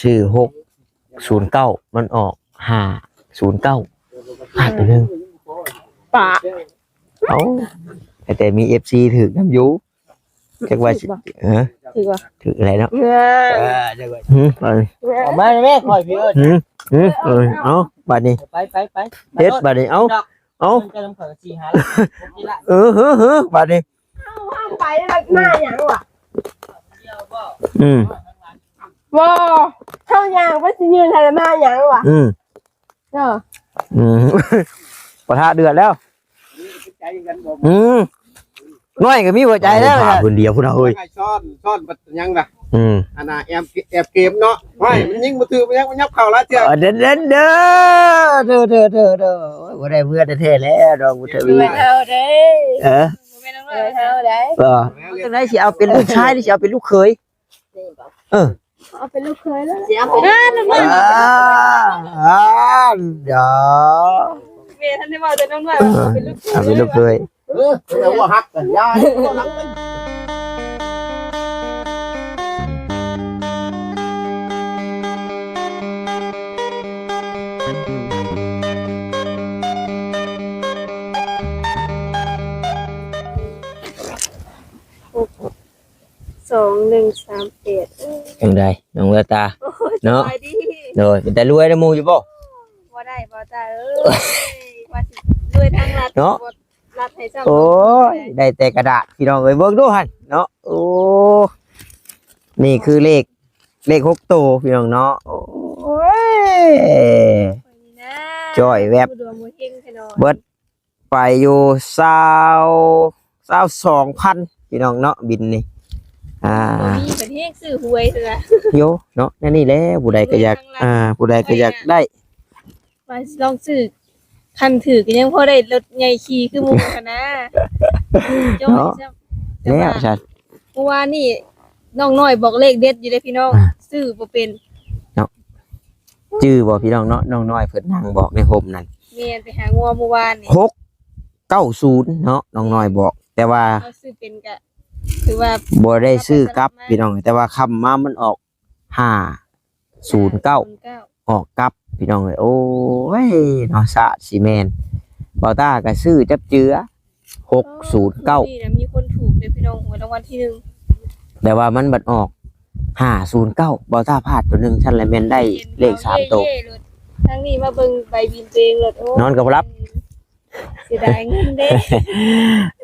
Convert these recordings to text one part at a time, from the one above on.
ຊື້ຫົກສູນເກົ້າ ມັນອອກຫ້າສູນເກົ້າ ພາດໂຕໜຶ່ງ ປະ ເອົ້າ ແຕ່ມີເອັຟຊີຖືກນຳຢູ່ ຈັກວ່າ ຖືກບໍ່? ເອີ ຖືກບໍ່? ຖືກແລ້ວເນາະ ເອີ ເອີ ຈັກວ່າ ຫື ເອົາມາແມ່ ຂ້ອຍພີ່ເອີ້ນ ຫື ຫື ເອີ ເອົາ ບາດນີ້ ໄປ ໄປ ໄປ ເຮັດບາດນີ້ ເອົາ ເອົາ ເອີ ເຮີ ເຮີ ບາດນີ້ ເຮົາ ເຮົາໄປແລ້ວມາຫຍັງວະ? ອືມ ບໍ່ ເຮົາຍ່າງໄປຊິຢືນໃຫ້ແລ້ວມາຫຍັງວະ? ອືມ ເອີ ອືມ ປະທະເດືອດແລ້ວ ອືມ ນ້ອຍກໍມີຫົວໃຈແລ້ວ ຜູ້ດຽວພຸ້ນນະເຮີ້ຍ ຊ້ອນ ຊ້ອນບັດຫຍັງນະ ອືມ ອັນນ່າ ແອບ ແອບເກມເນາະ ໂອ້ຍ ມັນຍິງບໍ່ຖືກ ມັນຍັງ ມັນຍັບເຂົ້າຫຼາຍເທື່ອ ເດີ ເດີ ເດີ ເດີ ເດີ ເດີ ໂອ້ຍ ບໍ່ໄດ້ເມືອແທ້ໆແລ້ວ ນ້ອງບຸນທະວີ ເອີ ບໍ່ແມ່ນນ້ອງເອີຍເຮົາເດ້ ເອີ ຈັ່ງໃດຊິເອົາເປັນລູກຊາຍ ຫຼື ຊິເອົາເປັນລູກເຂີຍ? ເອີ ເອົາເປັນລູກເຂີຍແລ້ວ ຊິເອົາເປັນ ອ່າ ອ່າ ດອ ແມ່ທັນໄດ້ເວົ້າແຕ່ນ້ອງນ້ອຍວ່າເອົາເປັນລູກເຂີຍ ເອີ ເອົາເປັນລູກເຂີຍ ເອີ ແຕ່ວ່າຮັກກັນ ຢ່າ ສອງ ໜຶ່ງ ສາມ ແປດ ຈັ່ງໃດ ນ້ອງແວວຕາ ໂອ້ຍ ເນາະ ສະບາຍດີ ໂດຍ ເປັນຕາລວຍນຳໝູ່ຢູ່ບໍ່? ບໍ່ໄດ້ ບໍ່ຕາເອີຍ ວ່າຊິລວຍທາງລັດເນາະ ບໍ່ລັດໃຫ້ຊ້ຳ ໂອ້ຍ ໄດ້ແຕ່ກະດາດ ພີ່ນ້ອງເອີຍ ເບິ່ງດູຫັ້ນເນາະ ໂອ້ ນີ້ຄືເລກ ເລກຫົກໂຕ ພີ່ນ້ອງເນາະ ໂອ້ຍ ຈ້ອຍແວບ ດວງບໍ່ເຮັງແທ້ນ້ອງ ເບິດ ໄປຢູ່ຊາວ ຊາວສອງພັນ ພີ່ນ້ອງເນາະ ບິນນີ້ ອ່າ ບໍ່ມີເພິ່ນແຮງຊື້ຫວຍເທື່ອ ໂຍ ເນາະ ແນວນີ້ແຫຼະ ຜູ້ໃດກໍຢາກ ອ່າ ຜູ້ໃດກໍຢາກໄດ້ ວ່າຊິລອງຊື້ ຄັນຖືກກໍຍັງພໍໄດ້ລົດໃຫຍ່ຂີ່ຄືໝູ່ຫັ້ນນະ ເນາະ ແລ້ວຊັ້ນ ເມື່ອວານນີ້ນ້ອງນ້ອຍບອກເລກເດັດຢູ່ເດ້ພີ່ນ້ອງ ອ່າ ຊື້ບໍ່ເປັນເນາະ ຈື່ບໍ່ພີ່ນ້ອງເນາະ ນ້ອງນ້ອຍເພິ່ນນັ່ງບອກໃນຮົ່ມນັ້ນ ແມ່ນ ໄປຫາງົວມື້ວານນີ້ ຫົກເກົ້າສູນເນາະ ນ້ອງນ້ອຍບອກ ແຕ່ວ່າເຮົາຊື້ເປັນກະຖືວ່າບໍ່ໄດ້ຊື້ກັບພີ່ນ້ອງ ແຕ່ວ່າຄ່ຳມາມັນອອກຫ້າສູນເກົ້າ ຫ້າສູນເກົ້າ ອອກກັບພີ່ນ້ອງເອີຍ ໂອ້ຍ ເນາະ ສາດຊິແມ່ນ ບ່າວຕ້າກໍຊື້ຈັບເຈືອ ຫົກສູນເກົ້າ ນີ້ນະ ມີຄົນຖືກເດ້ພີ່ນ້ອງ ຫວຍລາງວັນທີໜຶ່ງ ແຕ່ວ່າມັນບັດອອກຫ້າສູນເກົ້າ ບ່າວຕ້າພາດໂຕໜຶ່ງ ຊັ້ນລະແມ່ນໄດ້ເລກສາມໂຕ ທາງນີ້ມາເບິ່ງໃບບິນຕົວເອງໂລດ ໂອ້ ນອນກໍບໍ່ຫຼັບ ເສຍດາຍເງິນເດ້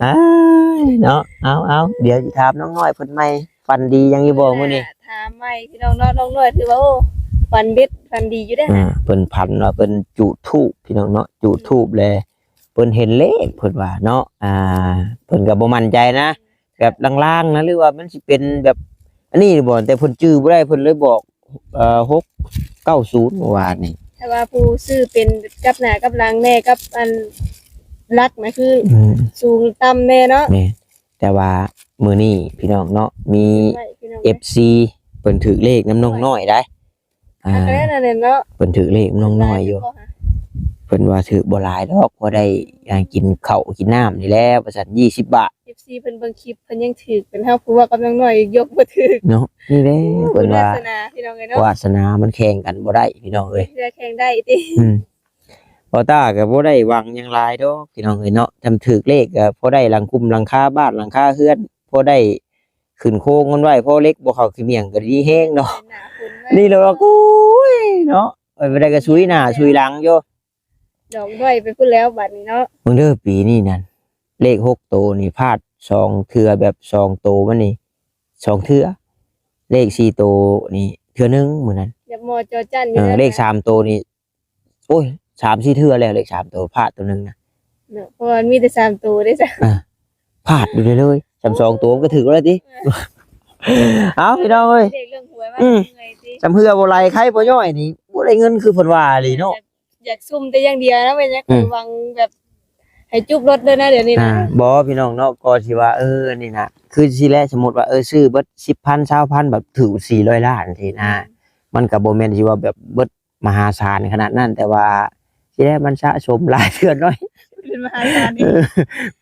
ອ້າຍ ເນາະ ເອົາໆ ດຽວຊິຖາມນ້ອງນ້ອຍເພິ່ນໃໝ່ ຝັນດີຫຍັງຢູ່ບໍ່ມື້ນີ້? ຖາມໃໝ່ພີ່ນ້ອງເນາະ ນ້ອງນ້ອຍຖືວ່າ ໂອ້ ຝັນເດັດຝັນດີຢູ່ເດ້ ອ່າ ເພິ່ນຝັນວ່າເພິ່ນຈູດທູບພີ່ນ້ອງເນາະ ຈູດທູບແລ້ວ ເພິ່ນເຫັນເລກເພິ່ນວ່າເນາະ ອ່າ ເພິ່ນກໍບໍ່ໝັ້ນໃຈນະ ແບບລາງໆນະ ຫຼືວ່າມັນຊິເປັນແບບອັນນີ້ບໍ່ ແຕ່ເພິ່ນຈື່ບໍ່ໄດ້ ເພິ່ນເລີຍບອກ ເອີ ຫົກເກົ້າສູນ ເມື່ອວານນີ້ ແຕ່ວ່າຜູ້ຊື້ເປັນກັບໜ້າກັບຫຼັງແດ່ ກັບອັນຫຼັກນະ ຄື ອືມ ສູງຕ່ຳແດ່ເນາະ ແມ່ນ ແຕ່ວ່າມື້ນີ້ພີ່ນ້ອງເນາະ ມີ ເກັບໄວ້ພີ່ນ້ອງເອີຍ ເອັຟຊີ ເພິ່ນຖືກເລກນຳນ້ອງນ້ອຍໄດ໋ ອ່າ ອັນນັ້ນແຫຼະເນາະ ເພິ່ນຖືກເລກນ້ອງນ້ອຍຢູ່ ເພິ່ນວ່າຖືກບໍ່ຫຼາຍດອກ ພໍໄດ້ຫຍັງ ກິນເຂົ້າກິນນ້ຳນີ້ແຫຼະ ວ່າຊັ້ນ ຊາວບາດ ເອັຟຊີ ເພິ່ນເບິ່ງຄລິບ ເພິ່ນຍັງຖືກ ເປັນເຮົາຜູ້ເວົ້າກັບນ້ອງນ້ອຍ ຍົກບໍ່ຖືກເນາະ ນີ້ແຫຼະ ໂອ້ ເພິ່ນວ່າ ວາສະໜາພີ່ນ້ອງເອີຍເນາະ ວາສະໜາມັນແຂ່ງກັນບໍ່ໄດ້ພີ່ນ້ອງເອີຍ ເພື່ອແຂ່ງໄດ້ຕິ ອືມ ບ່າວຕ້າກໍບໍ່ໄດ້ຫວັງຫຍັງຫຼາຍດອກພີ່ນ້ອງເອີຍເນາະ ທຳຖືກເລກກໍພໍໄດ້ຫຼັງຄຸມຫຼັງຄາບ້ານຫຼັງຄາເຮືອນ ພໍໄດ້ ຂຶ້ນໂຄງມັນໄວ້ ພໍເຫຼັກບໍ່ເຂົ້າຂີ້ໝ້ຽງກໍດີແຮງເນາະ ນີ້ລະວ່າ ໂອ້ຍ ເນາະ ໄປບໍ່ໄດ້ກໍຊຸຍໜ້າຊຸຍຫຼັງຢູ່ ດອກດ້ອຍໄປພຸ້ນແລ້ວບັດນີ້ເນາະ ເບິ່ງເດີ ປີນີ້ນັ້ນ ເລກຫົກໂຕນີ້ພາດສອງເທື່ອ ແບບສອງໂຕມັນນີ້ສອງເທື່ອ ເລກສີ່ໂຕນີ້ເທື່ອໜຶ່ງມື້ນັ້ນ ແບບໝໍ່ຈໍຈັ້ນຢູ່ ເອີ ເລີຍ ເລກສາມໂຕນີ້ ໂອ້ຍ ສາມສີ່ເທື່ອແລ້ວ ເລກສາມໂຕ ພາດໂຕໜຶ່ງນະ ເນາະ ເພາະວ່າມັນມີແຕ່ສາມໂຕເດ້ຊະ ອ່າ ພາດຢູ່ເລີຍ ສາມສອງໂຕມັນກໍຖືກແລ້ວຕິ ເອີ ເອົ້າ ພີ່ນ້ອງເອີຍ ເລກເລື່ອງຫວຍວ່າ ອືມ ເມື່ອຍຕິ ສຳເຮືອບໍ່ໄຫຼ ໄຄບໍ່ຍ້ອຍນີ້ ບໍ່ໄດ້ເງິນຄືເພິ່ນວ່າອີ່ຫຼີເນາະ ຢາກ ຢາກຊຸ່ມແຕ່ຢ່າງດຽວນະ ເປັນຫຍັງ ອືມ ຫວັງແບບໃຫ້ຈຸບລົດເດີນະ ດຽວນີ້ນະ ອ່າ ບໍ່ ພີ່ນ້ອງເນາະ ກໍຊິວ່າ ເອີ ອັນນີ້ນະ ຄືຊິແລະ ສົມມຸດວ່າ ເອີ ຊື້ເບິດສິບພັນ ຊາວພັນ ແບບຖືກສີ່ຮ້ອຍລ້ານຊີ້ນະ ອືມ ມັນກໍບໍ່ແມ່ນຊິວ່າແບບເບິດ ມະຫາສານຂະໜາດນັ້ນ ແຕ່ວ່າທີ່ແລກມັນສະສົມຫຼາຍເທື່ອໜ້ອຍ ເປັນມະຫາສານເອງ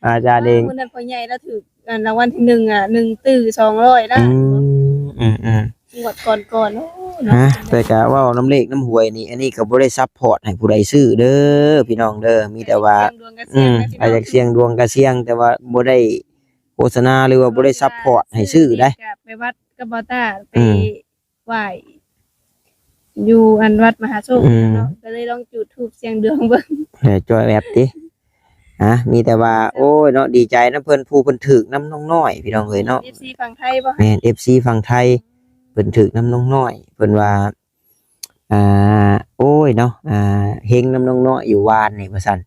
ເອີ ມະຫາສານເອງ ມື້ນັ້ນພໍ່ໃຫຍ່ລາວຖືກ ອັນ ລາງວັນທີໜຶ່ງ ອ່ະ ໜຶ່ງຕື້ສອງຮ້ອຍລ້ານ ອືມ ອືມໆ ງວດກ່ອນໆ ໂອ້ ຮະ ແຕ່ກະເວົ້ານຳເລກນຳຫວຍນີ້ ອັນນີ້ກໍບໍ່ໄດ້ຊັບພອດໃຫ້ຜູ້ໃດຊື້ເດີພີ່ນ້ອງເດີ ມີແຕ່ວ່າ ອືມ ອາດຈະສ່ຽງດວງກໍສ່ຽງ ແຕ່ວ່າບໍ່ໄດ້ໂຄສະນາ ຫຼືວ່າບໍ່ໄດ້ຊັບພອດໃຫ້ຊື້ໄດ໋. ໄປວັດກັບບໍ່ຕ້າ ໄປ ອືມ ໄຫວ້ຢູ່ອັນວັດມະຫາໂຊກ ອືມ ເນາະ ກໍເລີຍລອງຈູດທູບສ່ຽງດວງເບິ່ງ ເອີ ຈ່ອຍແອບຕິ. ຮະ ມີແຕ່ວ່າ ໂອ້ຍເນາະ ດີໃຈນຳເພິ່ນ ຜູ້ເພິ່ນຖືກນຳນ້ອງນ້ອຍ ພີ່ນ້ອງເອີຍເນາະ. ເອັຟຊີຝັ່ງໄທບໍ່? ແມ່ນ ເອັຟຊີຝັ່ງໄທ ເພິ່ນຖືກນຳນ້ອງນ້ອຍ ເພິ່ນວ່າ ອ່າ ໂອ້ຍເນາະ ອ່າ ເຮັງນຳນ້ອງນ້ອຍຢູ່ວານນີ້ວ່າຊັ້ນ.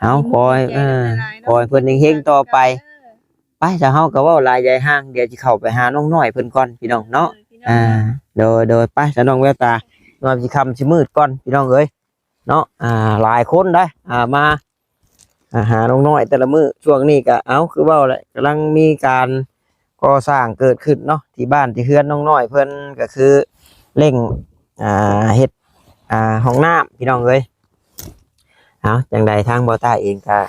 ເອົາ ຂໍໃຫ້ ເອີ ຂໍໃຫ້ເພິ່ນເຮັງໆຕໍ່ໄປ. ໄປຊະ ເຮົາກໍເວົ້າຫຼາຍໃຫຍ່ຫ່າງ ດຽວຊິເຂົ້າໄປຫານ້ອງນ້ອຍເພິ່ນກ່ອນ ພີ່ນ້ອງເນາະ. ເອີ ພີ່ນ້ອງ ອ່າ ໂດຍ ໂດຍ ໄປຊະ ນ້ອງແວວຕາ ວ່າຊິຄ່ຳຊິມືດກ່ອນ ພີ່ນ້ອງເອີຍເນາະ. ອ່າ ຫຼາຍຄົນໄດ໋ ອ່າ ມາ ອ່າ ຫານ້ອງນ້ອຍແຕ່ລະມື້. ຊ່ວງນີ້ກໍ ເອົ້າ ຄືເວົ້າແຫຼະ ກຳລັງມີການກໍ່ສ້າງເກີດຂຶ້ນເນາະ ທີ່ບ້ານທີ່ເຮືອນນ້ອງນ້ອຍເພິ່ນ ກໍຄືເລັ່ງ ອ່າ ເຮັດ ອ່າ ຫ້ອງນ້ຳ ພີ່ນ້ອງເອີຍ. ເອົາ ຈັ່ງໃດທາງບໍ່ຕ້າເອງກໍ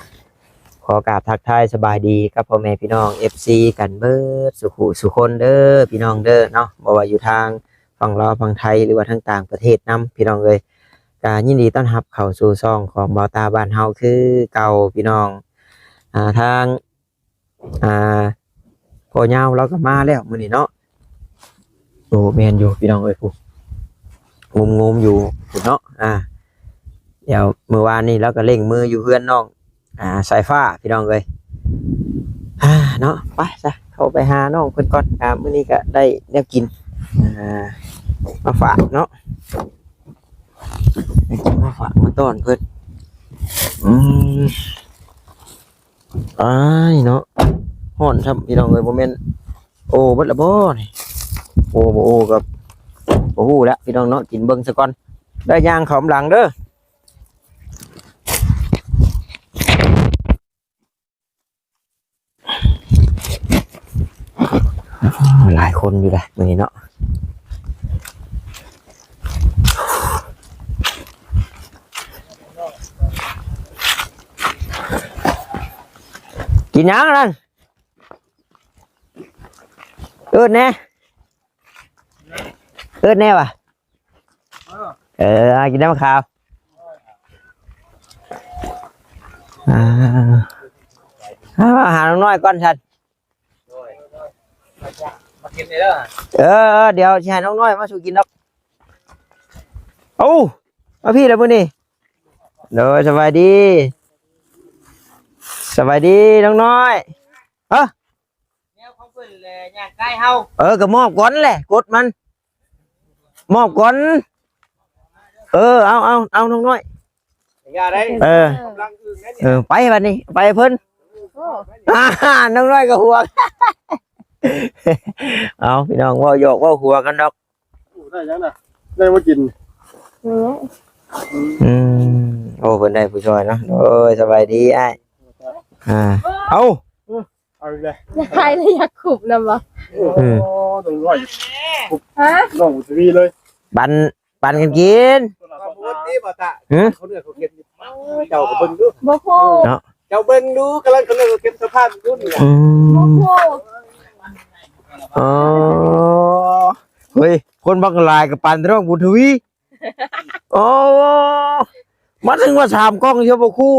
ຂໍກາບທັກທາຍສະບາຍດີກັບພໍ່ແມ່ພີ່ນ້ອງ ເອັຟຊີ ກັນເບິດສູ່ຜູ້ສູ່ຄົນເດີ ພີ່ນ້ອງເດີເນາະ ບໍ່ວ່າຢູ່ທາງຝັ່ງລາວ ຝັ່ງໄທ ຫຼືວ່າທາງຕ່າງປະເທດນຳ ພີ່ນ້ອງເອີຍ. ກໍຍິນດີຕ້ອນຮັບເຂົ້າສູ່ຊ່ອງຂອງບໍ່ຕ້າບ້ານເຮົາຄືເກົ່າ ພີ່ນ້ອງ. ອ່າ ທາງ ອ່າ ພໍ່ຍາວລາວກໍມາແລ້ວມື້ນີ້ເນາະ. ໂອ້ ແມ່ນຢູ່ພີ່ນ້ອງເອີຍ ຜູ້ງມໆຢູ່ພຸ້ນເນາະ. ອ່າ ດຽວມື້ວານນີ້ລາວກໍເລັ່ງມືຢູ່ເຮືອນນ້ອງ ອ່າ ສາຍຟ້າ ພີ່ນ້ອງເອີຍ. ອ່າ ເນາະ ໄປຊະ ເຂົ້າໄປຫານ້ອງເພິ່ນກ່ອນ. ອ່າ ມື້ນີ້ກໍໄດ້ແນວກິນ ອ່າ ມາຝາກເນາະ ໄດ້ກິນມາຝາກມາຕ້ອນເພິ່ນ. ອືມ ອ້າຍເນາະ ຮ້ອນຊ້ຳ ພີ່ນ້ອງເອີຍ. ບໍ່ແມ່ນໂອເບິດລະບໍ່ນີ້? ໂອບໍ່ໂອກໍບໍ່ຮູ້ແຫຼະ ພີ່ນ້ອງເນາະ. ກິນເບິ່ງຊະກ່ອນ ໄດ້ຍ່າງເຂົ້ານຳຫຼັງເດີ. ຫຼາຍຄົນຢູ່ເດ້ມື້ນີ້ເນາະ. ກິນຫຍັງນັ້ນ? ເອີ້ນແດ່ ເອີ້ນແດ່ຫວາ. ເອີ ກິນນ້ຳຂາວ. ອ່າ ຫານ້ອງນ້ອຍກ່ອນຊັ້ນ. ເອີ ດຽວຊິໃຫ້ນ້ອງນ້ອຍມາສູ່ກິນດອກ. ເອົ້າ ມາພີ້ລະມື້ນີ້. ໂດຍ ສະບາຍດີ ສະບາຍດີນ້ອງນ້ອຍ. ຮະ ແນວຂອງເພິ່ນແຫຼະ ຍ່າງໃກ້ເຮົາ. ເອີ ກໍມອບກ່ອນແຫຼະ ກົດມັນ ມອບກ່ອນ. ເອີ ເອົາ ເອົາ ເອົາ ນ້ອງນ້ອຍ ຢ່າໄດ້. ເອີ ກຳລັງອຶ່ງໄດ້ນີ້. ເອີ ໄປບັດນີ້ ໄປເພິ່ນ. ໂອ້ ອ່າ ນ້ອງນ້ອຍກໍຫ່ວງ. ເອົາ ພີ່ນ້ອງ ເວົ້າຫຍອກເວົ້າຫົວກັນດອກ. ໂອ້ ໄດ້ຫຍັງນະ? ໄດ້ມາກິນ. ອືມ ອືມ ໂອ້ ເພິ່ນໄດ້ຜູ້ຊ່ອຍເນາະ. ໂດຍ ສະບາຍດີອ້າຍ. ອ່າ ເອົ້າ ເອົາອີກແລ້ວ. ຢາກຖ່າຍແລ້ວຢາກຂຸບນຳບໍ່? ອືມ ໂອ້ ນ້ອງນ້ອຍ ຮະ ນ້ອງບຸນທະວີເລີຍ ປັນ ປັນກັນກິນ. ຫຶ ເຈົ້າກໍເບິ່ງດູ ບໍ່ພໍເນາະ. ເຈົ້າເບິ່ງດູ ກຳລັງ ກຳລັງເກັບສະພາບຢູ່ນີ້. ອືມ ບໍ່ພໍ. ອໍ ເຮີ້ຍ ຄົນບັກຫຼາຍກໍປານນ້ອງບຸນທະວີ. ໂອ້ ມາເຖິງວ່າສາມກ່ອງເທື່ອບໍ່ຄູ.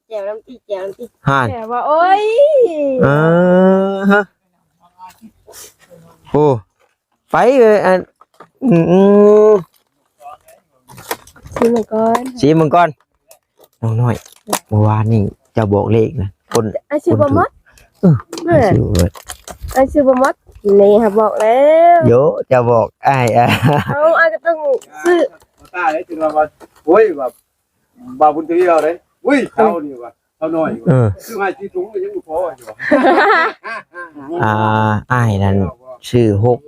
ແຈ່ວນຳຕິ ແຈ່ວນຳຕິ ຫັ້ນ ແຈ່ວວ່າ ໂອ້ຍ ເອີ ຮະ ໂອ້ ໄປເອີຍ ອັນ ອືມ ຊີມເບິ່ງກ່ອນ ຊີມເບິ່ງກ່ອນ. ນ້ອງນ້ອຍ ເມື່ອວານນີ້ເຈົ້າບອກເລກນະ ຄົນ ອ້າຍຊື່ບໍ່ໝົດ. ເອີ ອ້າຍຊື່ບໍ່ໝົດ ອ້າຍຊື່ບໍ່ໝົດ ນີ້ຫາບອກແລ້ວ. ໂຢ ເຈົ້າບອກອ້າຍ ເອົາ ອ້າຍກໍຕ້ອງຊື້ ຕາຍແລ້ວຈຶ່ງວ່າ ໂອ້ຍ ວ່າ ບ່າວບຸນທະວີເອົາເດ້. ອຸ້ຍ ເຈົ້ານີ້ວ່າ ເຈົ້ານ້ອຍ ເອີ ຊື້ໃຫ້ສີ່ຖົງກໍຍັງບໍ່ພໍຢູ່. ອ່າ ອ້າຍນັ້ນຊື້ຫົກ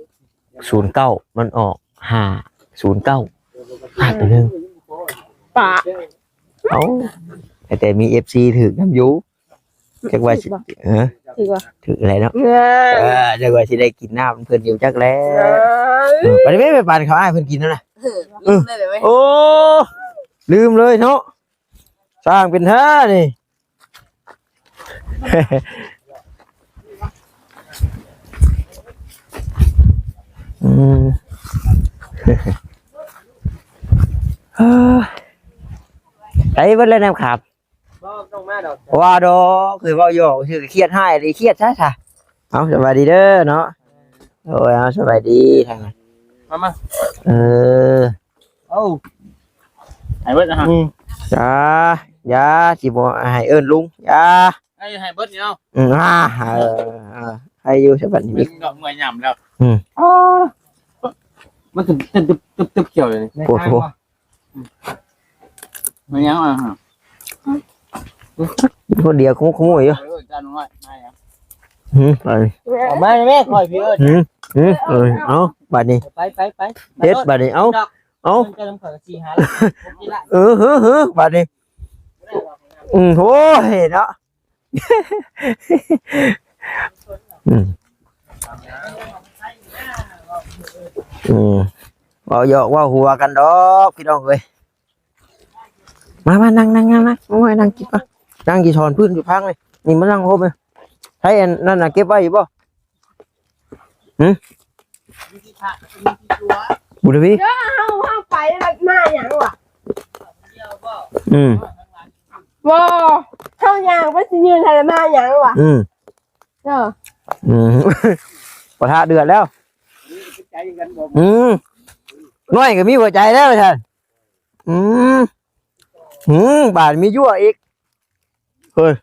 ສູນເກົ້າ ມັນອອກຫ້າສູນເກົ້າ ພາດໄປໜຶ່ງ ປະ ເອົ້າ ແຕ່ມີເອັຟຊີຖືກນຳຢູ່. ຈັກວ່າຊິ ຖືກບໍ່? ເອີ ຖືກບໍ່? ຖືກແລ້ວເນາະ. ເອີ ເອີ ຈັກວ່າຊິໄດ້ກິນນ້ຳເພິ່ນຢູ່ຈັກແລ້ວ. ເອີ ເອີ ໄປເດ້ ໄປປານເຂົາອ້າຍເພິ່ນກິນນັ້ນນະ. ເອີ ເອີ ໂອ້ ລືມເລີຍເນາະ. ສ້າງເປັນແທ້ນີ້. ອືມ ເອີ ໄປເບິດແລ້ວນຳຄັບ. ບໍ່ຕ້ອງມາດອກ. ວ່າດອກ ຄືເວົ້າຫຍອກຊື່ ຄຽດຮ້າຍອີ່ຫຼີ ຄຽດຊະຊະ. ເອົາ ສະບາຍດີເດີເນາະ. ໂອ້ຍ ເອົາ ສະບາຍດີທາງນັ້ນ. ມາ ມາ. ເອີ ເອົາ ໃຫ້ເບິດນະ. ອືມ ຈ້າ ຢ່າ ຊິບໍ່ໃຫ້ເອີ້ນລຸງ ຢ່າ. ໃຫ້ ໃຫ້ເບິດນີ້ເອົາ. ອືມ ອ່າ ເອີ ເອີ ໃຫ້ຢູ່ຊະບັດນີ້ ເປັນດອກເມື່ອຍຫຍ້ຳແລ້ວ. ອືມ ມັນເປັນຕຶບໆໆຂຽວເລີຍນີ້. ໂອ້ໂຫ ແມ່ນຫຍັງອ່ະ? ຄົນດຽວຂະມຸກຂະມຸຍຢູ່. ເອີ ຈານນ້ອຍ ມາຫຍັງ? ຫືມ ມາແມ່ ຂ້ອຍພີ່ເອີ້ນ. ຫືມ ຫືມ ເອີ ເອົາ ບາດນີ້ ໄປ ໄປ ໄປ ເຮັດບາດນີ້. ເອົາ ເອົາ ເຈົ້ານຳຂ້ອຍກໍສີ່ຫ້າລ້ານ ຫົກເຈັດລ້ານ. ເອີ ເຮີ ເຮີ ບາດນີ້. ອືມ ໂອ້ຍເນາະ. ອືມ ອືມ ເວົ້າຫຍອກເວົ້າຫົວກັນດອກພີ່ນ້ອງເອີຍ. ມາ ມາ ນັ່ງ ນັ່ງ ນັ່ງ ນັ່ງ ໂອ້ຍ ນັ່ງກິນກ່ອນ ນັ່ງກິນ ຖອນພື້ນຢູ່ພັງນີ້. ນີ້ມານັ່ງໂຮມນີ້. ໃຊ້ອັນນັ້ນນະ ເກັບໄວ້ຢູ່ບໍ່? ຫືມ ບຸນທະວີ ເອີ ເຮົາ ເຮົາໄປແລ້ວມາຫຍັງວະ? ອືມ ບໍ່ ເຮົາຍ່າງໄປຊິຢືນໃຫ້ມາຫຍັງວະ? ອືມ ເອີ ອືມ ປະທະເດືອດແລ້ວ. ອືມ ນ້ອຍກໍມີຫົວໃຈແລ້ວວ່າຊັ້ນ. ອືມ ອືມ ບາດມີຍົວະອີກ. ເຮີ້ຍ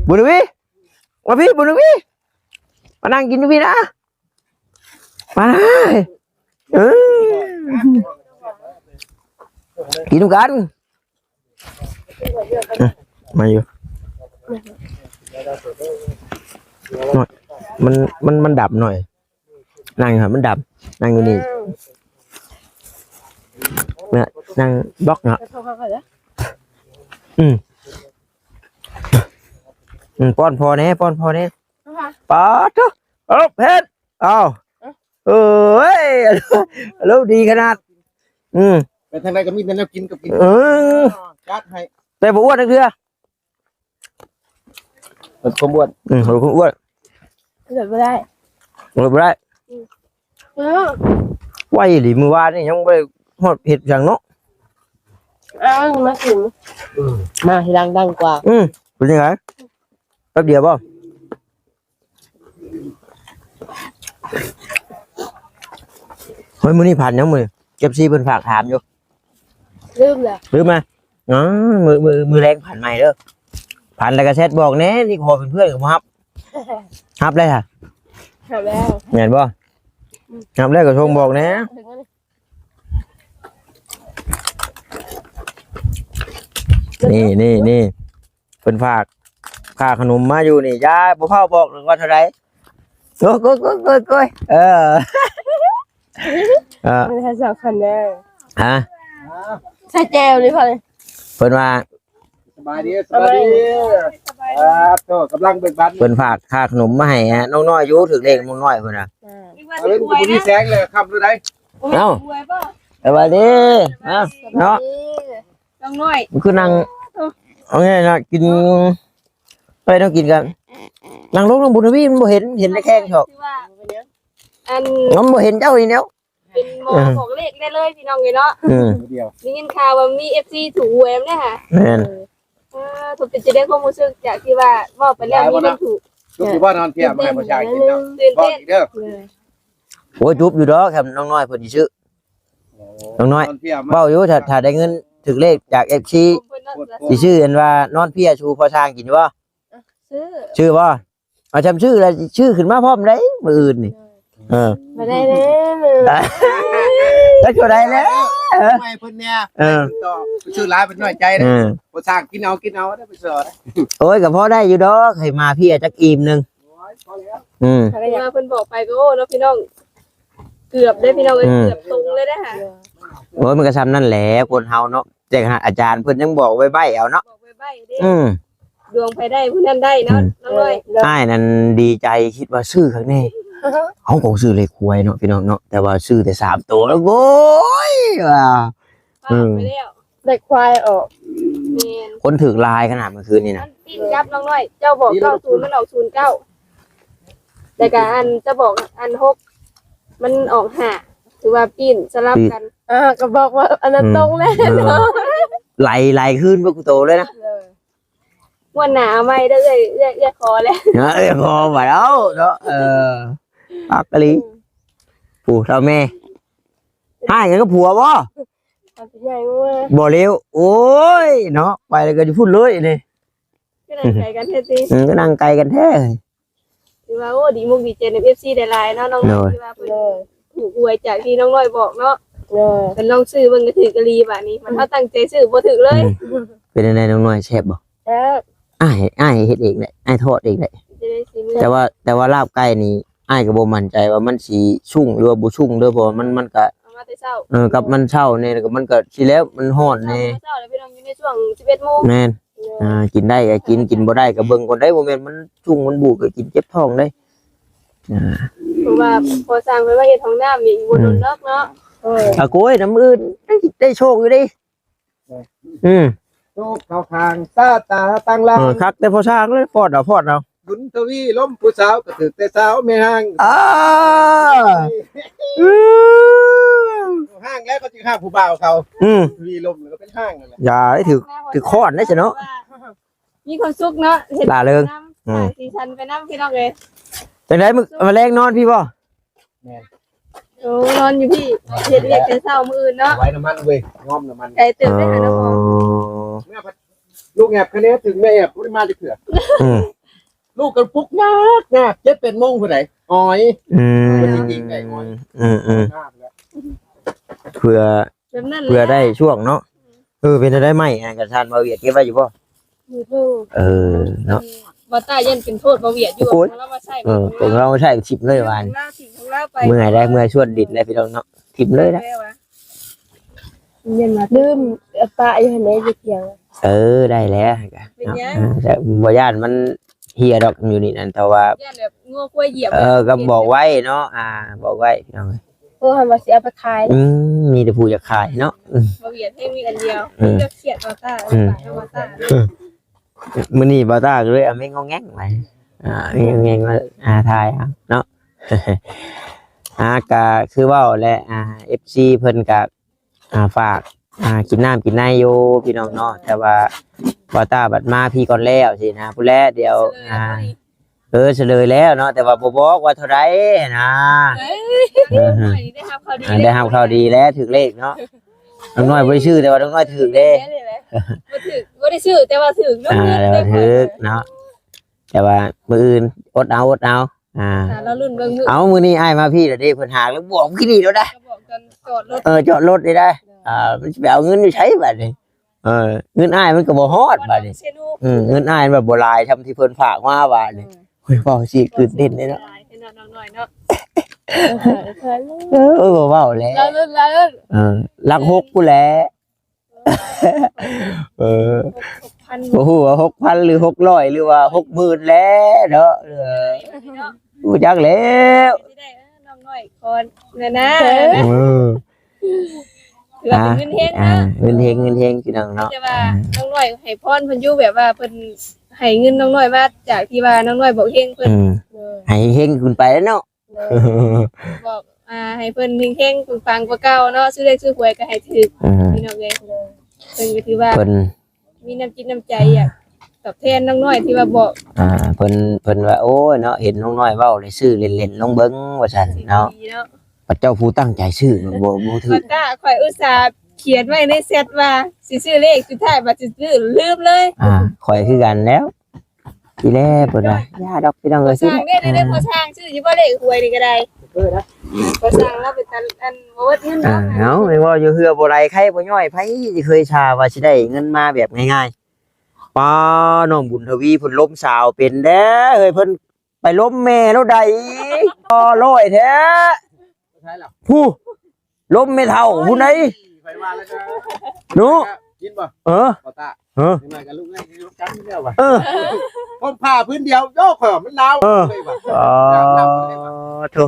ບຸນທະວີ ມາພີ້ ບຸນທະວີ ມານັ່ງກິນຢູ່ພີ້ນະ ມາ. ເອີ ກິນນຳກັນ. ອືມ ມາຢູ່ ມັນ ມັນ ມັນດັບໜ້ອຍ. ນັ່ງຢູ່ຫັ້ນ ມັນດັບ ນັ່ງຢູ່ນີ້ ເອີ ນະ ນັ່ງບລັອກເນາະ. ອືມ ອືມ ປ້ອນພໍ່ແດ່ ປ້ອນພໍ່ແດ່. ປາດໂທ້ ເອີ ເພັດ ອ້າວ ເອີຍ ອາລົມດີຂະໜາດ. ອືມ ໄປທາງໃດກໍມີແຕ່ແນວກິນກັບກິນ. ເອີ ຈັດໃຫ້ ແຕ່ບໍ່ອ້ວນຈັກເທື່ອ. ລົດຄວາມອ້ວນ ອືມ ລົດຄວາມອ້ວນ ລົດບໍ່ໄດ້ ລົດບໍ່ໄດ້. ອືມ ໄວອີ່ຫຼີ ມື້ວານນີ້ຍັງບໍ່ໄດ້ຮອດເຮັດຫຍັງເນາະ. ອ້າວ ມາກິນ ອືມ ມາທີຫຼັງດັງກວ່າ. ອືມ ເປັນຈັ່ງໃດ ແປັບດຽວບໍ່? ເຮີ້ຍ ມື້ນີ້ຝັນຫຍັງມື້ນີ້? ເອັຟຊີເພິ່ນຝາກຖາມຢູ່. ລືມແລ້ວ ລືມມາ. ອໍ ມື້ ມື້ ມື້ແລງຝັນໃໝ່ເດີ ຝັນແລ້ວກໍແຊັດບອກແດ່. ນີ້ຂໍເປັນເພື່ອນກໍບໍ່ຮັບ. ຮັບແລ້ວຫະ? ຮັບແລ້ວ. ແມ່ນບໍ່? ອືມ ຮັບແລ້ວກໍສົ່ງບອກແດ່. ນີ້ ນີ້ ນີ້ ເພິ່ນຝາກຄ່າຂະໜົມມາຢູ່ນີ້. ຢ່າ ບໍ່ຟ້າວບອກວ່າເທົ່າໃດ. ໂອ້ຍ ໂອ້ຍ ໂອ້ຍ ໂອ້ຍ ເອີ ເອີ ມັນໃຫ້ສອງພັນເດີ. ຮະ? ໃສ່ແຈ່ວນີ້ພໍ. ເພິ່ນວ່າ ສະບາຍດີ ສະບາຍດີ. ອ່າ ໂຕ ກຳລັງເບີກບານ ເພິ່ນຝາກຄ່າຂະໜົມມາໃຫ້ ນ້ອງນ້ອຍຢູ່ ຖືກເລກນ້ອງນ້ອຍເພິ່ນນະ. ອ່າ ເອີ ບໍ່ມີແສງເລີຍ ຄ່ຳເລີຍໃດ. ເອົ້າ ສະບາຍດີ. ເອົ້າ ເນາະ ນ້ອງນ້ອຍ ຄືນັ່ງ ເອົາແນ່ນະ ກິນ ໄປ ເຮົາກິນກັນ. ນັ່ງລົງ ນ້ອງບຸນທະວີ ມັນບໍ່ເຫັນ ເຫັນແຕ່ແຂ້ງເທາະ. ຄືວ່າ ອັນ ມັນບໍ່ເຫັນເຈົ້າອີກແລ້ວ. ເປັນໝໍ ເອີ ບອກເລກໄດ້ເລີຍພີ່ນ້ອງເອີຍເນາະ. ອືມ ໄດ້ຍິນຂ່າວວ່າມີເອັຟຊີຖືກຫວຍນຳເດ້ຫະ. ແມ່ນ. ເອີ ເປັນຈັ່ງໃດຄວາມຮູ້ສຶກ ຈາກທີ່ວ່າເວົ້າໄປແລ້ວມີຄົນຖືກ? ລູກຢູ່ບ້ານນອນເພຍ ມາໃຫ້ພໍ່ຊ່າງກິນເນາະ. ຕື່ນເຕັ້ນເດີ. ໂອ້ຍ ຈຸບຢູ່ດອກ ແຄມນ້ອງນ້ອຍເພິ່ນຊິຊື້. ນ້ອງນ້ອຍ ເວົ້າຢູ່ ຖ້າ ຖ້າໄດ້ເງິນຖືກເລກຈາກເອັຟຊີ ຊິຊື້ອັນວ່ານອນເພຍສູ່ພໍ່ຊ່າງກິນຢູ່ບໍ່? ຊື້ ຊື້ບໍ່? ເອົາ ຈຳຊື້ແລ້ວ ຊື້ຂຶ້ນມາພ້ອມໄດ໋ມື້ອື່ນນີ້. ເອີ ບໍ່ໄດ້ເດ້ ຈັກເທົ່າໃດແລ້ວ ໃຫ້ເພິ່ນແດ່. ເອີ ຊື້ຫຼາຍເພິ່ນນ້ອຍໃຈເດ້. ເອີ ບໍ່ສ້າງກິນເອົາ ກິນເອົາໄດ້ໄປຊໍ. ໂອ້ຍ ກໍພໍໄດ້ຢູ່ດອກ ໃຫ້ມາເພຍຈັກອີ່ມໜຶ່ງ. ໂອ້ຍ ພໍແລ້ວ. ອືມ ເພິ່ນບອກໄປກໍ ໂອ້ ເນາະພີ່ນ້ອງ ເກືອບເດ້ພີ່ນ້ອງເອີຍ. ອືມ ເກືອບຕົງເລີຍເດ້ຫະ. ໂອ້ຍ ມັນກໍຊ່ຳນັ້ນແຫຼະ ຄົນເຮົາເນາະ. ແຕ່ຂະໜາດອາຈານເພິ່ນຍັງບອກໄວໆເອົາເນາະ. ບອກໄວໆເດ້. ອືມ ດວງໃຜໄດ້ຜູ້ນັ້ນໄດ້ເນາະ. ອືມ ນ້ອງນ້ອຍ ອ້າຍນັ້ນດີໃຈ ຄິດວ່າຊື້ຄັກແນ່. ເຮົາກໍຊື້ເລກຫວຍເນາະພີ່ນ້ອງເນາະ ແຕ່ວ່າຊື້ແຕ່ສາມໂຕ ໂອ້ຍ ວ່າ ອືມ ໄດ້ຄວາຍອອກ. ແມ່ນ ຄົນຖືກຫຼາຍຂະໜາດມື້ຄືນນີ້ນະ. ມັນຕິດກັບນ້ອງນ້ອຍ ເຈົ້າບອກເກົ້າສູນ ມັນອອກສູນເກົ້າ. ແລ້ວກໍອັນຈະບອກອັນຫົກ ມັນອອກຫ້າ ຖືວ່າປີ້ນສະຫຼັບກັນ. ອ່າ ກໍບອກວ່າອັນນັ້ນ ອືມ ຕົງແລ້ວເນາະ. ເອີ ໄຫຼ ໄຫຼຄືນເບິດຄູ່ໂຕເລີຍນະ. ເອີ ງວດໜ້າເອົາໃໝ່ເດີ ເອື້ອຍ ເອື້ອຍ ເອື້ອຍຂໍແລ້ວ ເນາະ ເອື້ອຍຂໍບາດເອົາເນາະ. ເອີ ປັກອີ່ຫຼີ ອືມ ຜູ້ເຖົ້າແມ່ ຮ້າຍກັນກັບຜົວບໍ່? ເອົາຊິໃຫຍ່ມາ ບໍ່ແລ້ວ ໂອ້ຍເນາະ ໄປແລ້ວກໍຢູ່ພຸ້ນເລີຍນີ້. ກໍນັ່ງໄກກັນແທ້ຕິ? ເອີ ກໍນັ່ງໄກກັນແທ້. ຖືວ່າ ໂອ້ ດີມຸກດີໃຈນຳເອັຟຊີຫຼາຍໆເນາະ ນ້ອງນ້ອຍ ໂດຍ ທີ່ວ່າເພິ່ນ ໂດຍ ຖືກຫວຍຈາກທີ່ນ້ອງນ້ອຍບອກເນາະ. ໂດຍ ເພິ່ນລອງຊື້ເບິ່ງກໍຖືກອີ່ຫຼີບາດນີ້ ມັນ ອືມ ເຮົາຕັ້ງໃຈຊື້ບໍ່ຖືກເລີຍ. ອືມ ເປັນຈັ່ງໃດນ້ອງນ້ອຍ ແຊບບໍ່? ແຊບ. ອ້າຍ ອ້າຍເຮັດເອງແຫຼະ ອ້າຍທອດເອງແຫຼະ. ເຮັດຈັ່ງໃດສີມື? ແຕ່ວ່າ ແຕ່ວ່າລາບໄກ່ນີ້ ອ້າຍກໍບໍ່ໝັ້ນໃຈວ່າມັນຊິຊຸ່ງ ຫຼືວ່າບໍ່ຊຸ່ງເດີ້ ເພາະວ່າມັນ ມັນກະ ເອົາມາແຕ່ເຊົ້າ. ເອີ ກັບມັນເຊົ້າແດ່ ແລ້ວກໍມັນກໍຊິແລ້ວ ມັນຮ້ອນແດ່. ເຊົ້າແລ້ວພີ່ນ້ອງ ຢູ່ໃນຊ່ວງສິບເອັດໂມງ. ແມ່ນ. ໂດຍ ອ່າ ກິນໄດ້ກໍກິນ ກິນບໍ່ໄດ້ກໍເບິ່ງກ່ອນໄດ໋ ບໍ່ແມ່ນມັນຊຸ່ງມັນບູດກໍກິນເຈັບທ້ອງໄດ໋. ອ່າ ເພາະວ່າພໍສ້າງເພິ່ນວ່າເຮັດຫ້ອງນ້ຳນີ້ອີກບໍ່ດົນດອກເນາະ. ອືມ ເອີ ອາ ໂກຍ ນຳອື່ນໄດ້ ໄດ້ໂຊກຢູ່ເດ້. ອືມ ໂຊກເຂົ້າຂ້າງຊາຕາຕັ້ງລາງ. ເອີ ຄັກແຕ່ພໍສ້າງເລີຍ ຟອດເອົາ ຟອດເອົາ. ບຸນທະວີລົມຜູ້ສາວ ກໍຖືກແຕ່ສາວແມ່ຮ້າງ. ອ່າ ຮ້າງແລ້ວກໍຈຶ່ງຮ້າງຜູ້ບ່າວເຂົາ. ອືມ ທະວີລົມແລ້ວກໍເປັນຮ້າງນັ້ນແຫຼະ. ຢ່າໄດ້ຖືກ ຖືກຄ້ອນໄດ້ຊະເນາະ. ມີຄວາມສຸກເນາະ ເຮັດ ລ່າເລີງ ນຳ ອືມ ສ້າງສີສັນໄປນຳ ພີ່ນ້ອງເອີຍ. ຈັ່ງໃດມື້ ມື້ແລງນອນພີ້ບໍ່? ແມ່ນ. ໂອ້ ນອນຢູ່ພີ້ ເຮັດວຽກແຕ່ເຊົ້າມື້ອື່ນເນາະ. ໄວ້ນ້ຳມັນເວີຍ ຍ້ອມນ້ຳມັນ ໄກເຕີບເດ້ຫານ້ຳມັນ. ອໍ ເມື່ອລູກແອບຄະແນນ ເຖິງແມ່ແອບບໍ່ໄດ້ມາຈັກເທື່ອ. ອືມ ລູກກໍປຸກຍາກໆ ເຈັດແປດໂມງພຸ້ນໃດ໋ ອອຍ. ອືມ ເພິ່ນຊິກິນໄກ່ອອຍ. ອືມໆ ຍາກແລ້ວ ເພື່ອ ແບບນັ້ນແຫຼະ ເພື່ອໄດ້ຊ່ວງເນາະ. ເອີ ເປັນຈັ່ງໃດໄມ້ ອັນກະທ່ານບ່າວຫວຽດເກັບໄວ້ຢູ່ບໍ່? ຢູ່. ເອີ ເນາະ ບ່າວຕ້າຢ້ານເປັນໂທດບ່າວຫວຽດຢູ່. ໂອ້ຍ ເຮົາມາໃຊ້ ເອີ ຂອງເຮົາໃຊ້ຖິ້ມເລີຍວ່າ ຂອງລາວຖິ້ມຂອງລາວໄປ. ເມື່ອຍໄດ້ ເມື່ອຍຊວນດິນໄດ້ພີ່ນ້ອງເນາະ ຖິ້ມເລີຍນະ. ລືມປະຢູ່ຫັ້ນເດ້ຢູ່ທຽງ. ເອີ ໄດ້ແລ້ວ ເປັນຫຍັງ ເອີ ແຕ່ບໍ່ຢ້ານມັນເຫ່ຍດອກຢູ່ນີ້ນັ້ນ ແຕ່ວ່າຢ້ານແບບງົວຄວາຍຢຽບ. ເອີ ກໍບອກໄວ້ເນາະ ອ່າ ບອກໄວ້ພີ່ນ້ອງ. ໂອ້ ເຮົາວ່າຊິເອົາໄປຂາຍ. ອືມ ມີແຕ່ຜູ້ຢາກຂາຍເນາະ. ອືມ ບໍ່ວຽດໃຫ້ມີອັນດຽວ. ອືມ ເຈົ້າຄຽດບໍ່ຕາ ອືມ ປາກເຈົ້າບໍ່ຕາ. ມື້ນີ້ບໍ່ຕາກໍເລີຍເອົາເມັດງອງແງງໄວ້ ອ່າ ເມັດງອງແງງມາ ອ່າ ຖ່າຍເອົາເນາະ. ອ່າ ກໍຄືເວົ້າແຫຼະ ອ່າ ເອັຟຊີເພິ່ນກໍ ອ່າ ຝາກ ອ່າ ກິນນ້ຳກິນໃນຢູ່ພີ່ນ້ອງເນາະ ແຕ່ວ່າບໍ່ຕາບັດມາພີ້ກ່ອນແລ້ວຊີ້ນະ. ພຸ້ນແຫຼະ ດຽວ ອ່າ ເອີ ສະເຫຼີຍແລ້ວເນາະ ແຕ່ວ່າບໍ່ບອກວ່າເທົ່າໃດຫັ້ນນະ. ເອີ ໄດ້ຮັບຂ່າວດີ ໄດ້ຮັບຂ່າວດີແລ້ວ ຖືກເລກເນາະ. ນ້ອງນ້ອຍບໍ່ໄດ້ຊື້ ແຕ່ວ່ານ້ອງນ້ອຍຖືກເດ້. ບໍ່ຖືກ ບໍ່ໄດ້ຊື້ ແຕ່ວ່າຖືກເນາະ. ອ່າ ແຕ່ວ່າຖືກເນາະ ແຕ່ວ່າມື້ອື່ນອົດເອົາ ອົດເອົາ. ອ່າ ຖ້າລະລຸ້ນເບິ່ງມື້ ເອົ້າ ມື້ນີ້ອ້າຍມາພີ້ແລ້ວເດ້ ເພິ່ນຫາກແລ້ວບອກກິນນີ້ແລ້ວໄດ໋. ບອກຕອນຈອດລົດ ເອີ ຈອດລົດນີ້ໄດ໋. ເອີ ອ່າ ມັນຊິໄປເອົາເງິນຢູ່ໃສບາດນີ້? ເອີ ເງິນອ້າຍມັນກໍບໍ່ຮອດບາດນີ້. ເຊໂນ ອືມ ເງິນອ້າຍມັນບໍ່ຫຼາຍຊ່ຳທີ່ເພິ່ນຝາກມາບາດນີ້. ເອີ ໂອ້ຍ ເວົ້າຊິຕື່ນເຕັ້ນເດ້ເນາະ ເອີ ເວົ້າແລ້ວ ລະລຸ້ນ ລະລຸ້ນ ເອີ ຫຼັກຫົກພຸ້ນແຫຼະ. ເອີ ຫົກພັນ ບໍ່ຮູ້ວ່າຫົກພັນ ຫຼື ຫົກຮ້ອຍ ຫຼືວ່າຫົກໝື່ນແຫຼະເນາະ. ເອີ ເນາະ ຮູ້ຈັກແລ້ວ ຊິໄດ້ ເອີ ນ້ອງນ້ອຍຂໍແດ່ນະ. ເອີ ເອີ ຖືວ່າເປັນເງິນເຮັງເນາະ ອ່າ ເງິນເຮັງ ເງິນເຮັງພີ່ນ້ອງເນາະ. ແຕ່ວ່າ ອ່າ ນ້ອງນ້ອຍໃຫ້ພອນເພິ່ນຢູ່ ແບບວ່າເພິ່ນໃຫ້ເງິນນ້ອງນ້ອຍມາຈາກທີ່ວ່ານ້ອງນ້ອຍບອກເຮັງເພິ່ນ. ອືມ ເອີ ໃຫ້ເຮັງຂຶ້ນໄປເນາະ. ໂດຍ ບອກ ອ່າ ໃຫ້ເພິ່ນເຮັງໆ ປັງໆ ກວ່າເກົ່າເນາະ ຊື້ເລກຊື້ຫວຍກໍໃຫ້ຖືກ. ອືມ ພີ່ນ້ອງເອີຍ ເພິ່ນກໍຖືວ່າເພິ່ນມີນ້ຳຈິດນ້ຳໃຈ ຢາກຕອບແທນນ້ອງນ້ອຍທີ່ວ່າບອກ. ອ່າ ເພິ່ນ ເພິ່ນວ່າ ໂອ້ຍເນາະ ເຫັນນ້ອງນ້ອຍເວົ້າ ເລີຍຊື້ເຫຼັ້ນໆ ລອງເບິ່ງວ່າຊັ້ນເນາະ. ບັດເຈົ້າຜູ້ຕັ້ງໃຈຊື້ ມັນບໍ່ ບໍ່ຖືກ. ບັດຕາ ຂ້ອຍອຸດສ່າຂຽນໄວ້ໃນແຊັດວ່າຊິຊື້ເລກ ສຸດທ້າຍບັດຊິຊື້ລືມເລີຍ. ອ່າ ຂ້ອຍຄືກັນແລ້ວ. ອີແລ້ວເພິ່ນວ່າ ຢ່າດອກພີ່ນ້ອງເອີຍ. ພໍ່ຊ່າງເດ້ ເດ້ ພໍ່ຊ່າງ ຊື້ຢູ່ບໍ່ເລກຫວຍນີ້ກໍໄດ້. ພໍ່ຊ່າງລາວເປັນຕາ ອັນ ບໍ່ເບິດເງິນດອກ. ອ່າ ເອົາ ແມ່ນເວົ້າຢູ່ເຮືອບໍ່ໄຫຼໄຄບໍ່ຍ້ອຍ ໃຜຊິເຄີຍຊາວ່າຊິໄດ້ເງິນມາແບບງ່າຍໆ. ປ້າ ນ້ອງບຸນທະວີເພິ່ນລົມສາວເປັນເດ້ເຮີ້ຍ ເພິ່ນໄປລົມແມ່ລາວໄດ໋ ຕໍ່ຮ້ອຍແທ້. ໃຊ່ລະ ຜູ້ ລົມແມ່ເຖົ້າຜູ້ໃດ ໄປວ່າແລ້ວເນາະ. ຍິນບໍ່? ເອີ ພໍ່ຕາ ເອີ ເອີ ຜົມຜ້າພື້ນດຽວ ໂອ້ ຂ້ອຍວ່າມັນໜາວ. ເອີ ເລີຍວ່າ ອໍ ໂທ້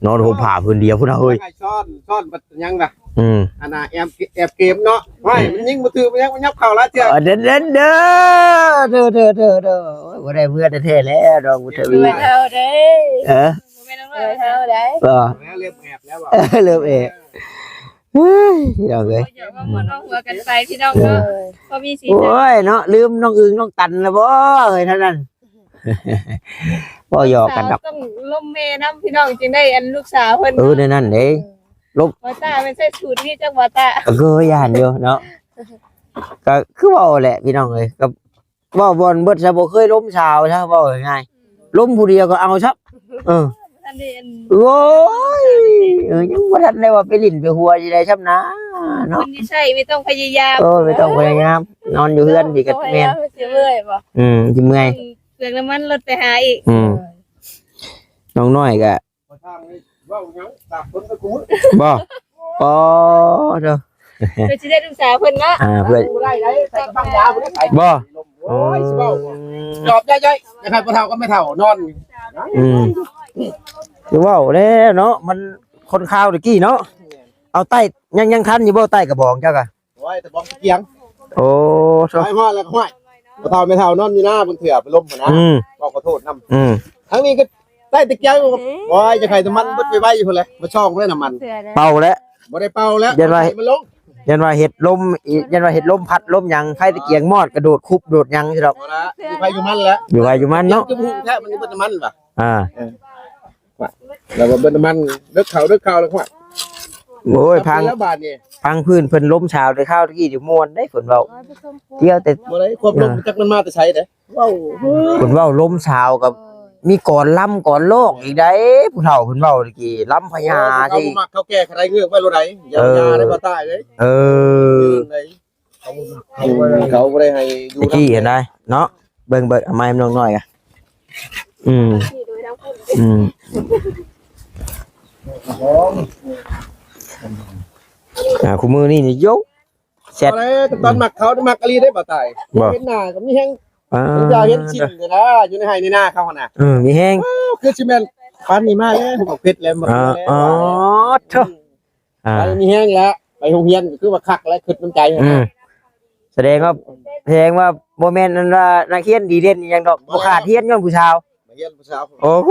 ນອນຫົ່ມຜ້າພື້ນດຽວພຸ້ນນະເຮີ້ຍ. ຊ້ອນ ຊ້ອນບັດຫຍັງນະ. ອືມ ອັນນ່າ ແອບ ແອບເກມເນາະ. ໂອ້ຍ ມັນຍິງບໍ່ຖືກ ມັນຍັງ ມັນຍັບເຂົ້າຫຼາຍເທື່ອ. ເອີ ເດີ ເດີ ເດີ ເດີ ເດີ ເດີ. ບໍ່ໄດ້ເມືອແທ້ໆແລ້ວ ນ້ອງບຸນທະວີ ເອີ ບໍ່ແມ່ນນ້ອງເອີຍເຮົາໄດ໋ ບໍ່ ແລ້ວເລີ່ມແອບແລ້ວ ເອີ ເລີ່ມແອບ ເຮີ້ຍ ພີ່ນ້ອງເອີຍ ບໍ່ຢາກເວົ້າຫົວເວົ້າຫົວກັນໄປ ພີ່ນ້ອງເນາະ ເອີ ພໍມີສີສັນ ໂອ້ຍເນາະ ລືມນ້ອງອຶ່ງນ້ອງຕັນແລ້ວບໍ່ເອີຍ ເທົ່ານັ້ນ ເວົ້າຫຍອກກັນດອກ ຕ້ອງລົມແມ່ນຳ ພີ່ນ້ອງ ຈຶ່ງໄດ້ອັນລູກສາວເພິ່ນ ເອີ ແນວນັ້ນເດ້ ລົມ ບໍ່ຕ້າແມ່ນໃຊ້ສູດນີ້ຈັກບໍ່ຕ້າ ເອີ ຢ້ານຢູ່ເນາະ ກໍຄືເວົ້າແຫຼະ ພີ່ນ້ອງເອີຍ ກໍ ເວົ້າບ່ອນເບິດຊະ ບໍ່ເຄີຍລົມສາວຊະ ເວົ້າງ່າຍໆ ອືມ ລົມຜູ້ດຽວກໍເອົາຊະ ເອີ ບໍ່ທັນໄດ້ອັນ ໂອ້ຍ ເອີ ຍັງບໍ່ທັນໄດ້ວ່າໄປຫຼິ້ນໄປຫົວຊິໄດ້ຊຳນາເນາະ ຄົນທີ່ໃຊ້ໄມ່ຕ້ອງພະຍາຍາມ ເອີ ໄມ່ຕ້ອງພະຍາຍາມ ນອນຢູ່ເຮືອນນີ້ກໍແມ່ນ ຊິເມື່ອຍບໍ່ ອືມ ຊິເມື່ອຍ ເປືອງນ້ຳມັນລົດໄປຫາອີກ ອືມ ນ້ອງນ້ອຍກໍ ບໍ່ທາງເວົ້າຫຍັງ ຕາກຄົນໄປກູ ບໍ່ ອໍ ເດີ ເພິ່ນຊິໄດ້ລູກສາວເພິ່ນເນາະ ອ່າ ເພື່ອ ບໍ່ໄດ້ໄດ໋ ໃສ່ກະບັງຍາບໍ່ໄດ້ໃສ່ ບໍ່ ໂອ້ຍ ຊິເວົ້າ ອືມ ຈອບໃຫຍ່ໆ ຢາກໃຫ້ພໍ່ເຖົ້າກັບແມ່ເຖົ້ານອນ ອືມ ຄືເວົ້າແລ້ວເນາະ ມັນຄົນຄາວຕະກີ້ເນາະ ເອົາໃຕ້ ຍັງ ຍັງທັນຢູ່ບໍ່ໃຕ້ກະບອງເຈົ້າກະ ໂອ້ຍ ແຕ່ບອກຕະກຽງ ໂອ້ ໂທ້ ໄປຮອດແລ້ວກໍຫ້ວຍ ພໍ່ເຖົ້າແມ່ເຖົ້ານອນຢູ່ນາ ບາງເທື່ອໄປລົມຫັ້ນນະ ອືມ ເວົ້າຂໍໂທດນຳ ອືມ ທາງນີ້ກໍໄດ້ຕະກຽງ ໂອ້ຍ ຈະໃຫ້ນ້ຳມັນເບິດໄວໆພຸ້ນແຫຼະ ມາຊ່ອງແລ້ວນ້ຳມັນ ເປົ່າແລ້ວ ບໍ່ໄດ້ເປົ່າແລ້ວ ຢ້ານວ່າ ໃຫ້ມັນລົງ ຢ້ານວ່າເຮັດລົມ ຢ້ານວ່າເຮັດລົມພັດລົມຫຍັງ ໄຟຕະກຽງມອດກະໂດດຄຸບໂດດຫຍັງຊິດອກ ບໍ່ລະ ຢູ່ໃຜຢູ່ມັນແຫຼະ ຢູ່ໃຜຢູ່ມັນເນາະ ຈະບໍ່ຮູ້ແທ້ ມັນເບິດນ້ຳມັນຫວາ ອ່າ ເອີ ວ່າ ແລ້ວກໍເບິດນ້ຳມັນ ເລິກເຂົ້າ ເລິກເຂົ້າແລ້ວວ່າ ໂອ້ຍ ພັງ ແລ້ວບາດນີ້ ພັງພື້ນເພິ່ນລົມສາວແຕ່ຄາວຕະກີ້ນີ້ມ່ວນເດ້ ເພິ່ນເວົ້າ ກ່ຽວແຕ່ ບໍ່ໄດ້ຄວາມລົມ ເອີ ຈັກມັນມາແຕ່ໃສເດ້ ເວົ້າ ເພິ່ນເວົ້າລົມສາວກັບ ໂອ້ຍ ມີກອນລຳກອນຮ້ອງອີກໃດ໋ ຜູ້ເຖົ້າເພິ່ນເວົ້າຕະກີ້ ລຳພະຍາ ເຂົາບໍ່ມັກ ເຂົາແກ້ໄຂເງືອກໄວ້ໂລດໃດ໋ ຢ່າ ເອີ ຢ່າໄດ້ບໍ່ຕາຍເລີຍ ເອີ ເຂົາ ເຂົາບໍ່ໄດ້ໃຫ້ຢູ່ ຕະກີ້ຫັ້ນໄດ໋ເນາະ ເບິ່ງ ເບິ່ງ ເອົາໄມ້ນ້ອງນ້ອຍກະ ອືມ ອືມ ອ່າ ຄູ່ມື້ນີ້ນີ້ໂຢ ແຊດ ຕອນມັກເຂົາມັກອີ່ຫຼີເດ້ ບໍ່ຕາຍ ບໍ່ ເຫັນໜ້າກໍມີແຮງ ອ່າ ຢາກເຫັນຊິ້ນນະ ຢູ່ໃນໄຮ່ໃນນາເຂົາຫັ້ນນະ ເອີ ມີແຮງ ຄືຊິແມ່ນປານນີ້ມາແລ້ວ ບັກເຜັດແລ້ວ ບັກ ອໍ ໂທ້ ອ່າ ໄປມີແຮງແລ້ວ ໄປໂຮງຮຽນກໍຄືວ່າຄັກແລ້ວ ຄິດນຳໃຈ ອືມ ຫັ້ນນະ ສະແດງວ່າ ສະແດງວ່າບໍ່ແມ່ນອັນວ່ານັກຮຽນດີເດັ່ນອີ່ຫຍັງດອກ ບໍ່ຂາດຮຽນຍ້ອນຜູ້ສາວ ມາຮຽນຜູ້ສາວ ໂອ້ໂຫຍ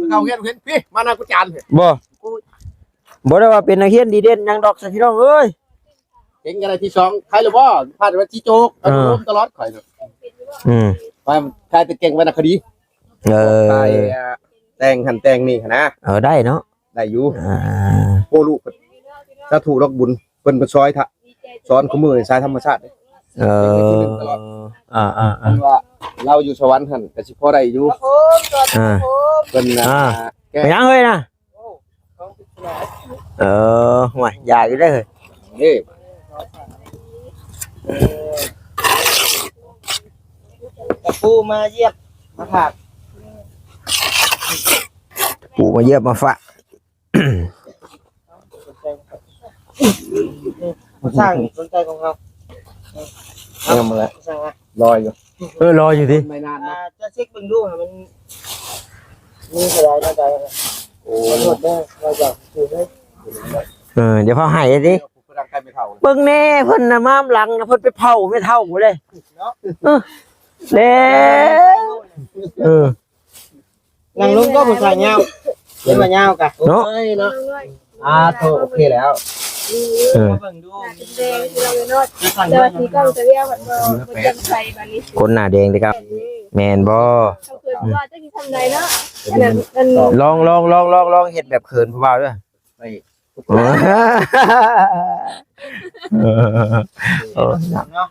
ເຂົາຮຽນ ເຫັນ ພີ້ ມານຳກູຈານ ບໍ່ ບໍ່ໄດ້ວ່າເປັນນັກຮຽນດີເດັ່ນຫຍັງດອກຊະ ພີ່ນ້ອງເອີຍ ເກັ່ງກໍໄດ້ທີສອງ ໃຄລະບໍ່ ຜ່ານວ່າທີ່ໂຈກ ເອີ ລົມຕະຫຼອດຂ້ອຍນະ ອືມ ວ່າໃຄແຕ່ເກັ່ງວະນະຄະດີ ເອີ ຂາຍ ອ່າ ແຕ່ງຫັ້ນແຕ່ງນີ້ຫັ້ນນະ ເອີ ໄດ້ເນາະ ໄດ້ຢູ່ ອ່າ ໂອ້ ລູກ ສາທຸດອກບຸນ ເພິ່ນ ເພິ່ນຊ່ອຍທະ ສອນຄູ່ມື້ສາຍທຳມະຊາດເດ້ ເອີ ເປັນທີ່ໜຶ່ງຕະຫຼອດ ອ່າໆ ເພິ່ນວ່າລາວຢູ່ສະຫວັນຫັ້ນກໍຊິພໍໄດ້ຢູ່ ອ່າ ເພິ່ນນະ ອ່າ ແກ ເປັນຫຍັງເຮີ້ຍນະ? ເອີ ໂອ້ຍ ເອີ ຫ້ວຍ ຢາກຢູ່ເດ້ ເອີ ຕະປູມາຢຽບມາຝາກ ຕະປູມາຢຽບມາຝາກ ສ້າງສົນໃຈຂອງເຮົາ ງາມແລ້ວ ສ້າງ ລອຍຢູ່ ເອີ ລອຍຢູ່ຕິ ໄມ້ນານນະ ອ່າ ຈະເຊັກເບິ່ງດູ ມັນມີເທົ່າໃດເນາະ ໂອ້ ຂໍໂທດເດີ ວ່າຢາກຊື້ເລີຍ ເອີ ດຽວເຂົາໃຫ້ຕິ ເບິ່ງແດ່ ເພິ່ນນະມາຫຼັງນະ ເພິ່ນໄປເຜົາແມ່ເຖົ້າພຸ້ນເດ້ ເນາະ ເອີ ແລ້ວ ເອີ ນັ່ງລົງກໍຜູ້ຊາຍຍາວ ເຫັນວ່າຍາວກະ ເນາະ ເນາະ ອ່າ ໂທ ໂອເຄແລ້ວ ເອີ ມາເບິ່ງດູ ໜ້າແດງ ພີ່ນ້ອງເອີຍເນາະ ແຕ່ວ່າສີກ້ອງຈະວຽວ ບໍ່ ບໍ່ແຈ່ມໃສບາດນີ້ ຄົນໜ້າແດງເດ້ ແມ່ນບໍ່? ເຂີນຜູ້ບ່າວຈັກຊິທຳໃດເນາະ ອັນນັ້ນ ອັນ ລອງ ລອງ ລອງ ລອງ ລອງເຮັດແບບເຂີນຜູ້ບ່າວເດີ ໄປ ເອີ ເນາະ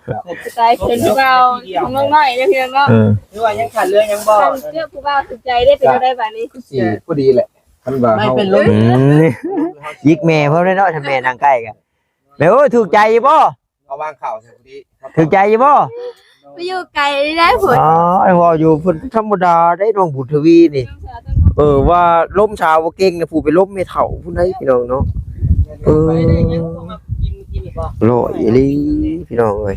ສະໄຕເຂີນຜູ້ບ່າວຂອງນ້ອງນ້ອຍເດ້ ພີ່ນ້ອງເນາະ ເອີ ຫຼືວ່າຍັງຂາດເຫຼືອຫຍັງບໍ່? ຄັນເລືອກຜູ້ບ່າວຖືກໃຈເດ້ ເປັນຈັ່ງໃດບາດນີ້? ກໍຊິພໍດີແຫຼະ ຄັນວ່າເຮົາ ອືມ ຍິກແມ່ພ້ອມເດ້ເນາະ ຖ້າແມ່ນັ່ງໃກ້ກະ ແມ່ເອີຍ ຖືກໃຈຢູ່ບໍ່? ເອົາວາງເຂົ້າໃສ່ພໍດີ ຖືກໃຈຢູ່ບໍ່? ໄປຢູ່ໄກໄດ້ພຸ້ນ ອໍ ເວົ້າຢູ່ເພິ່ນທຳມະດາໄດ໋ ນ້ອງບຸນທະວີນີ້ ເອີ ວ່າລົມສາວບໍ່ເກັ່ງນະ ຜູ້ໄປລົມແມ່ເຖົ້າພຸ້ນໄດ໋ ພີ່ນ້ອງເນາະ ເອີ ຫຼ້ອຍອີ່ຫຼີ ພີ່ນ້ອງເອີຍ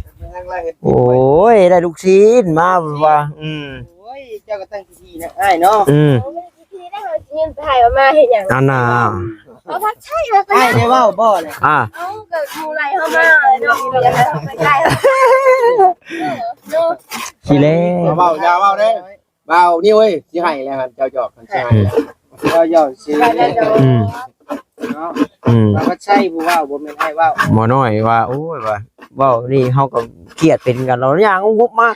ໂອ້ຍ ໄດ້ລູກຊີ້ນມາວ່າ ອືມ ໂອ້ຍ ເຈົ້າກໍຕັ້ງທີ່ນະ ອ້າຍເນາະ ອືມ ເອົາເງິນໄປໃຫ້ ເອົາມາເຮັດຫຍັງ? ອັນນ່າ ບໍ່ທັກໃຊ້ວ່າ ອ້າຍໄດ້ເວົ້າບໍ່ລະ? ອ່າ ເອົາ ກໍໝູ່ໄລ່ເຮົາມາເນາະ ບໍ່ຢາກໃຫ້ເຮົາໄປໃກ້ເນາະ. ຂີ້ແລ້ ເວົ້າ ຢ່າເວົ້າເດ້. ບ່າວນິວເອີຍ ຊິໃຫ້ແລ້ວຫັ້ນ ເຈົ້າຫຍອກຫັ້ນ ຊິໃຫ້ແລ້ວ ເຈົ້າຫຍອກຊິ ອືມ ເນາະ ອືມ ວ່າພັດໄຊຜູ້ເວົ້າ ບໍ່ແມ່ນອ້າຍເວົ້າ. ໝໍນ້ອຍວ່າ ໂອ້ຍ ວ່າ ເວົ້ານີ້ເຮົາກໍຄຽດເປັນກັນ ລາວຍ່າງງຸບມາ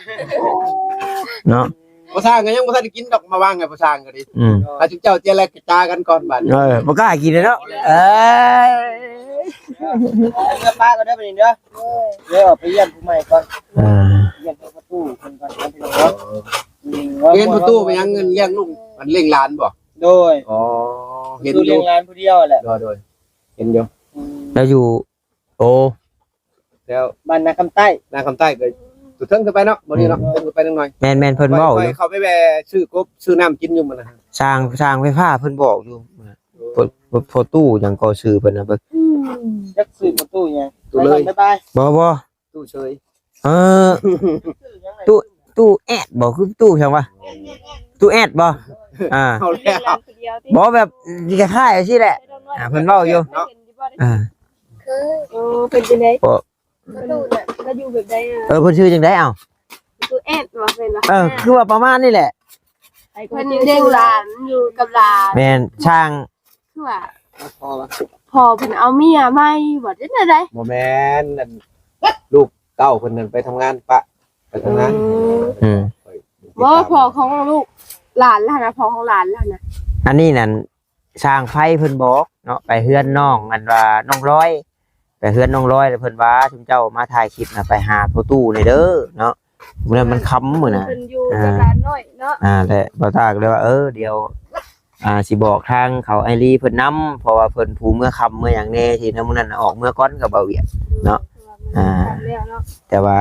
ເນາະ. ພໍ່ຊ່າງກໍຍັງບໍ່ທັນໄດ້ກິນດອກ ມາວາງໃຫ້ພໍ່ຊ່າງກໍດີ ອືມ ໃຫ້ເຈົ້າເຈລະຈາກັນກ່ອນບາດນີ້ ເອີ ບໍ່ກ້າກິນເລີຍເນາະ. ເອີຍ ເດີປ້າກໍໄດ້ບາດນີ້ເດີ ເດີ ໄປຢ້ຽມຜູ້ໃໝ່ກ່ອນ ອ່າ ຢ້ຽມປະຕູເພິ່ນກ່ອນ ພີ່ນ້ອງເນາະ. ອືມ ເຮັດປະຕູໄປຫຍັງ ເງິນລ້ຽງລູກ ອັນລ້ຽງຫຼານບໍ່? ໂດຍ ອໍ ເຫັນຢູ່ ປະຕູລ້ຽງຫຼານຜູ້ດຽວແຫຼະ ໂດຍ ໂດຍ ເຫັນຢູ່ ອືມ ແລ້ວຢູ່ ໂອ້ ແລ້ວບ້ານນາຄຳໃຕ້ ນາຄຳໃຕ້ກໍ ຢູ່ເທິງຂຶ້ນໄປເນາະ ບໍ່ນີ້ເນາະ ອືມ ເທິງຂຶ້ນໄປໜ້ອຍ ແມ່ນໆ ເພິ່ນເວົ້າຢູ່ ຂ້ອຍເຂົ້າໄປແວ່ຊື້ກົບຊື້ນ້ຳກິນຢູ່ມື້ນັ້ນ ຊ່າງ ຊ່າງໄຟຟ້າເພິ່ນບອກຢູ່ ໂອ້ ພໍ່ ພໍ່ຕູ້ຫຍັງກໍຊື່ເພິ່ນນະ ອືມ ຈັກຊື່ພໍ່ຕູ້ຫຍັງ ຕູ້ເລີຍ ບາຍບາຍ ບໍ່ ບໍ່ ຕູ້ເຊີຍ ເອີ ຕູ້ ຕູ້ແອດບໍ່ ຄືຕູ້ຫຍັງວະ ຕູ້ແອດບໍ່ ອ່າ ເອົາແລ້ວ ບໍ່ ແບບຄ້າຍໆຈັ່ງຊີ້ແຫຼະ ອ່າ ເພິ່ນເວົ້າຢູ່ ເນາະ ອ່າ ເຄີຍ ໂອ້ ເປັນຈັ່ງໃດ ບໍ່ ປະຕູນະ ລາວຢູ່ແບບໃດອະ ເອີ ເພິ່ນຊື່ຈັ່ງໃດ ເອົ້າ ປະຕູແອດບໍ່ ແມ່ນບໍ່ ເອີ ຄືວ່າປະມານນີ້ແຫຼະ ເພິ່ນລ້ຽງຫຼານ ຢູ່ກັບຫຼານ ແມ່ນ ຊ່າງ ຄືວ່າ ພໍ່ເພິ່ນເອົາເມຍໃໝ່ບໍ່ ຈັ່ງໃດ ບໍ່ແມ່ນ ອັນ ລູກເຕົ້າເພິ່ນນັ້ນໄປທຳງານປະ ໄປທຳງານ ອືມ ອືມ ບໍ່ ພໍ່ຂອງລູກຫຼານລະນະ ພໍ່ຂອງຫຼານລະນະ ອັນນີ້ນັ້ນ ຊ່າງໄຟເພິ່ນບອກເນາະ ໄປເຮືອນນ້ອງ ອັນວ່ານ້ອງລອຍ ໄປເຮືອນນ້ອງລອຍ ແລ້ວເພິ່ນວ່າ ຊຸມເຈົ້າມາຖ່າຍຄລິບນະ ໄປຫາພໍ່ຕູ້ແດ່ເດີເນາະ ມື້ນັ້ນມັນຄ່ຳມື້ນະ ເພິ່ນຢູ່ກັບຫຼານນ້ອຍເນາະ ອ່າ ແລະ ບ່າວຕາກໍເລີຍວ່າ ເອີ ດຽວ ອ່າ ຊິບອກທາງເຂົາອ້າຍລີເພິ່ນນຳ ເພາະວ່າເພິ່ນຜູ້ເມືອຄ່ຳເມືອຫຍັງແດ່ ທີ່ນຳມື້ນັ້ນອອກເມືອກ່ອນກັບບ່າວວຽດເນາະ ອ່າ ແຕ່ວ່າ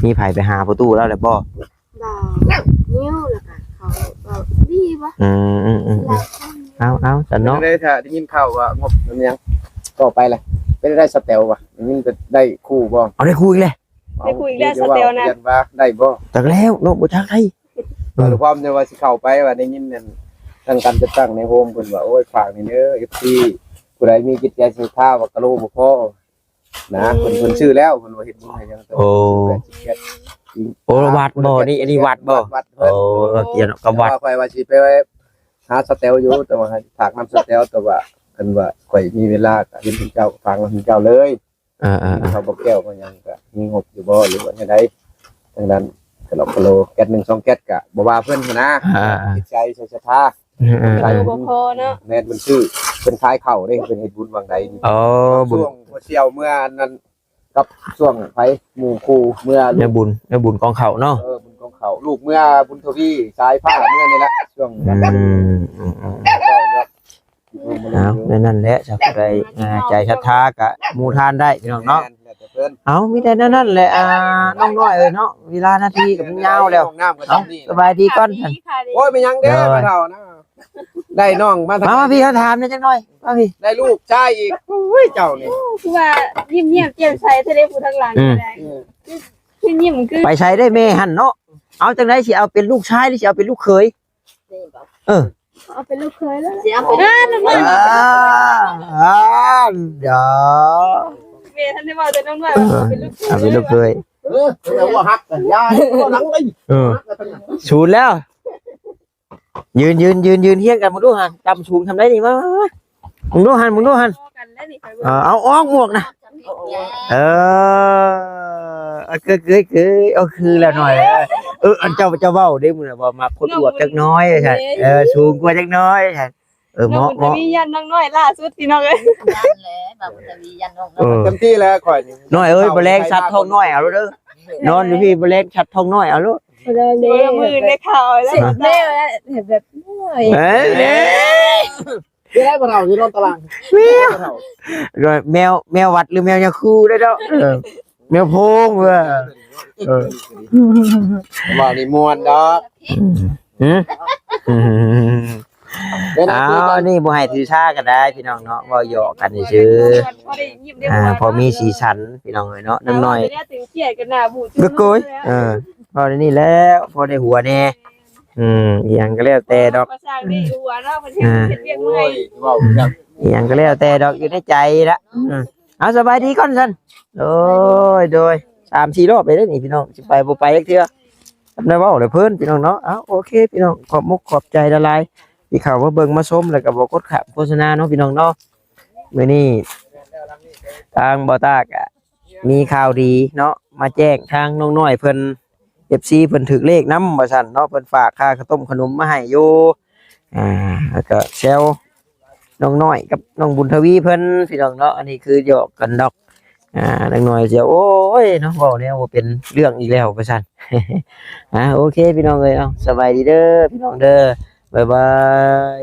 ມີໃຜໄປຫາພໍ່ຕູ້ລາວແລ້ວບໍ່? ບ່າວນິວ ແລ້ວກະເຂົາເວົ້າດີບໍ່ ອືມ ອືມ ອືມ ເອົາ ເອົາ ຊັ້ນເນາະ ໄດ້ ຖ້າໄດ້ຍິນຂ່າວວ່າງົບແມ່ນຫຍັງ ຕໍ່ໄປລະ ເປັນໄດ້ສະແຕວວະ ໄດ້ຍິນໄດ້ຄູ່ບໍ່? ເອົາ ໄດ້ຄູ່ອີກແລ້ວ ໄດ້ຄູ່ອີກແລ້ວ ສະແຕວນະ ຢ້ານວ່າໄດ້ບໍ່? ຈັກແລ້ວເນາະ ບໍ່ຈັກໄດ້ ເອີ ຄວາມແຕ່ວ່າຊິເຂົ້າໄປວ່າໄດ້ຍິນນັ້ນ ທາງການຈັດຕັ້ງໃນໂຮມເພິ່ນວ່າ ໂອ້ຍ ຝາກນີ້ເດີ ເອັຟຊີ ຜູ້ໃດມີຈິດໃຈສັດທາວ່າກະໂລບໍ່ພໍ ນະ ອືມ ເພິ່ນ ເພິ່ນຊື້ແລ້ວ ເພິ່ນວ່າເຮັດບຸນໃຫ້ຫຍັງ ໂອ້ ແປດສິບເຈັດ ໂອ້ ວັດບໍ່ນີ້ ອັນນີ້ວັດບໍ່? ວັດ ວັດ ໂອ້ ກ່ຽວກັບວັດ ແຕ່ວ່າຂ້ອຍວ່າຊິໄປຫາສະແຕວຢູ່ ແຕ່ວ່າໃຫ້ຝາກນຳສະແຕວ ແຕ່ວ່າຄັນວ່າຂ້ອຍມີເວລາກໍເຫັນເພິ່ນເຈົ້າ ຝາກນຳເພິ່ນເຈົ້າເລີຍ ເອີໆໆ ເຂົາບໍ່ແກ້ວບໍ່ຫຍັງກໍມີງົບຢູ່ບໍ່ ຫຼືວ່າແນວໃດ ທາງດ້ານກະລອກກະໂລ ແກັດໜຶ່ງສອງແກັດກໍບໍ່ວ່າເພິ່ນຫັ້ນນະ ອ່າໆ ຈິດໃຈໃສ່ສັດທາ ເອີໆ ໃສ່ ບໍ່ພໍເນາະ ແມ່ນ ເພິ່ນຊື້ ເພິ່ນຂາຍເຂົ້າເດ້ ເພິ່ນເຮັດບຸນຫວ່າງໃດນີ້ ອໍ ບຸນ ຊ່ວງພໍ່ສ່ຽວເມືອອັນນັ້ນ ກັບຊ່ວງໃຜ ໝູ່ຄູ່ເມືອ ແນວບຸນ ແນວບຸນກອງເຂົ້າເນາະ ເອີ ບຸນກອງເຂົ້າ ລູກເມືອບຸນທະວີ ສາຍຟ້າເມືອນີ້ແຫຼະ ຊ່ວງ ອືມ ອືມໆ ເອົາ ແນວນັ້ນແຫຼະ ຖ້າຜູ້ໃດ ອ່າ ໃຈສັດທາກະໝູ່ທານໄດ້ ພີ່ນ້ອງເນາະ ແມ່ນ ແລ້ວແຕ່ເພິ່ນ ເອົາ ມີແຕ່ແນວນັ້ນແຫຼະ ອ່າ ນ້ອງນ້ອຍເອີຍເນາະ ເວລານາທີກໍມັນຍາວແລ້ວ ຫ້ອງນ້ຳກໍ ເອົ້າ ສ່ຳນີ້ ສະບາຍດີກ່ອນ ໂອ້ຍ ແມ່ນຫຍັງເດ້ ໂດຍ ພໍ່ເຖົ້ານະ ໄດ້ນ້ອງມາ ມາ ມາພີ່ ເຮົາຖາມແນວຈັກໜ່ອຍ ມາພີ່ ໄດ້ລູກຊາຍອີກ ໂອ້ຍ ເຈົ້ານີ້ ຄືວ່າຍິ້ມແຍ້ມແຈ່ມໃສແທ້ເດ້ ຜູ້ທາງຫຼັງ ອືມ ກໍໄດ້ ອືມ ຄືຍິ້ມຄື ໄປໃສໄດ້ແມ່ຫັ້ນເນາະ ເອົາ ຈັ່ງໃດຊິເອົາເປັນລູກຊາຍ ຫຼືຊິເອົາເປັນລູກເຂີຍ? ເອີ ເອົາເປັນລູກເຂີຍແລ້ວ ຊິເອົາເປັນ ອ່າ ລູກເຂີຍ ອ່າ ດຽວ ແມ່ທັນໄດ້ເວົ້າແຕ່ນ້ອງນ້ອຍວ່າເອົາເປັນລູກເຂີຍ ເອົາເປັນລູກເຂີຍ ເອີ ແຕ່ວ່າຮັກກັນ ຢ່າເວົ້າຫຼັງເລີຍ ເອີ ສູນແລ້ວ ຢືນ ຢືນ ຢືນ ຢືນຮຽງກັນ ມຶງດູຫັ້ນ ຕ່ຳສູງສ່ຳໃດນີ້ ມາ ມາ ມາ ມຶງດູຫັ້ນ ມຶງດູຫັ້ນ ເອີ ເອົາອອກໝວກນະ ເອີ ເອີ ເກີຍ ເກີຍ ເກີຍ ເອົາຄືແລ້ວໜ້ອຍ ເອີ ເອີ ອັນເຈົ້າ ເຈົ້າເວົ້າເດ້ມື້ນັ້ນວ່າມັກຄົນອວບຈັກໜ້ອຍວ່າຊັ້ນ ເອີ ສູງກວ່າຈັກໜ້ອຍວ່າຊັ້ນ ເອີ ເໝາະ ເໝາະ ບຸນທະວີຢ້ານນ້ອງນ້ອຍລ່າສຸດ ພີ່ນ້ອງເອີຍ ຢ້ານແຫຼະ ບ່າວບຸນທະວີຢ້ານນ້ອງນ້ອຍ ເຕັມທີ່ແລ້ວຂ້ອຍນີ້ ນ້ອຍເອີຍ ບໍ່ແລງສັດທ້ອງນ້ອຍເອົາໂລດເດີ ນອນຢູ່ພີ້ ບໍ່ແລງສັດທ້ອງນ້ອຍເອົາໂລດ ມື້ອື່ນໄດ້ຂ່າວແລ້ວ ແບບ ເອີຍ ເດ້ ບໍ່ເຖົ້າຢູ່ນອນຕາລາງ ແມວ ແມວ ແມວວັດ ຫຼື ແມວຍາຄູໄດ້ດອກ ເອີ ແມວໂພງເວີ້ຍ ເອີ ວ່ານີ້ມ່ວນດອກ ຫື ເອົາ ອັນນີ້ບໍ່ໃຫ້ຖືສາກໍໄດ້ພີ່ນ້ອງເນາະ ເວົ້າຫຍອກກັນຊື່ໆ ພໍໄດ້ຍິ້ມໄດ້ຫົວ ອ່າ ພໍມີສີສັນພີ່ນ້ອງເອີຍເນາະ ນ້ອງນ້ອຍ ເອີ ເວົ້າໃນນີ້ແຫຼະ ພໍໄດ້ຫົວແດ່ ອືມ ອີ່ຫຍັງກໍແລ້ວແຕ່ດອກ ເວົ້າໄປສ້າງໄດ້ຫົວເນາະ ເພິ່ນເຮັດ ອ່າ ເຮັດວຽກເມື່ອຍ ໂອ້ຍ ເວົ້າ ອີหຍັງກໍແລ້ວແຕ່ດອກ ຢູ່ໃນໃຈລະ. ອືມ ເອົາ ສະບາຍດີກ່ອນຊັ້ນ. ໂດຍ ໂດຍ ສາມສີ່ ຮອບໄປເດ້ນີ້ພີ່ນ້ອງ ຊິໄປບໍ່ໄປຈັກເທື່ອ. ຈຳໄດ້ເວົ້າແລ້ວເພິ່ນພີ່ນ້ອງເນາະ. ເອົາ ໂອເຄພີ່ນ້ອງ ຂອບມຸກຂອບໃຈຫຼາຍໆ ທີ່ເຂົ້າມາເບິ່ງມາຊົມ ແລ້ວກໍບໍ່ກົດຂ້າມໂຄສະນາເນາະພີ່ນ້ອງເນາະ. ມື້ນີ້ທາງບໍ່ຕາກະ ມີຂ່າວດີເນາະ ມາແຈ້ງທາງນ້ອງນ້ອຍເພິ່ນ ເອັຟຊີ ເພິ່ນຖືກເລກນຳວ່າຊັ້ນເນາະ. ເພິ່ນຝາກຄ່າເຂົ້າຕົ້ມຂະໜົມມາໃຫ້ຢູ່ ອ່າ ແລ້ວກໍແຊວນ້ອງນ້ອຍກັບນ້ອງບຸນທະວີເພິ່ນ ພີ່ນ້ອງເນາະ. ອັນນີ້ຄືຫຍອກກັນດອກ. ອ່າ ນ້ອງນ້ອຍຈະ ໂອ້ຍເນາະ ເວົ້າແນວບໍ່ເປັນເລື່ອງອີກແລ້ວວ່າຊັ້ນ. ອ່າ ໂອເຄພີ່ນ້ອງເອີຍ ເອົາ ສະບາຍດີເດີພີ່ນ້ອງເດີ ບາຍບາຍ.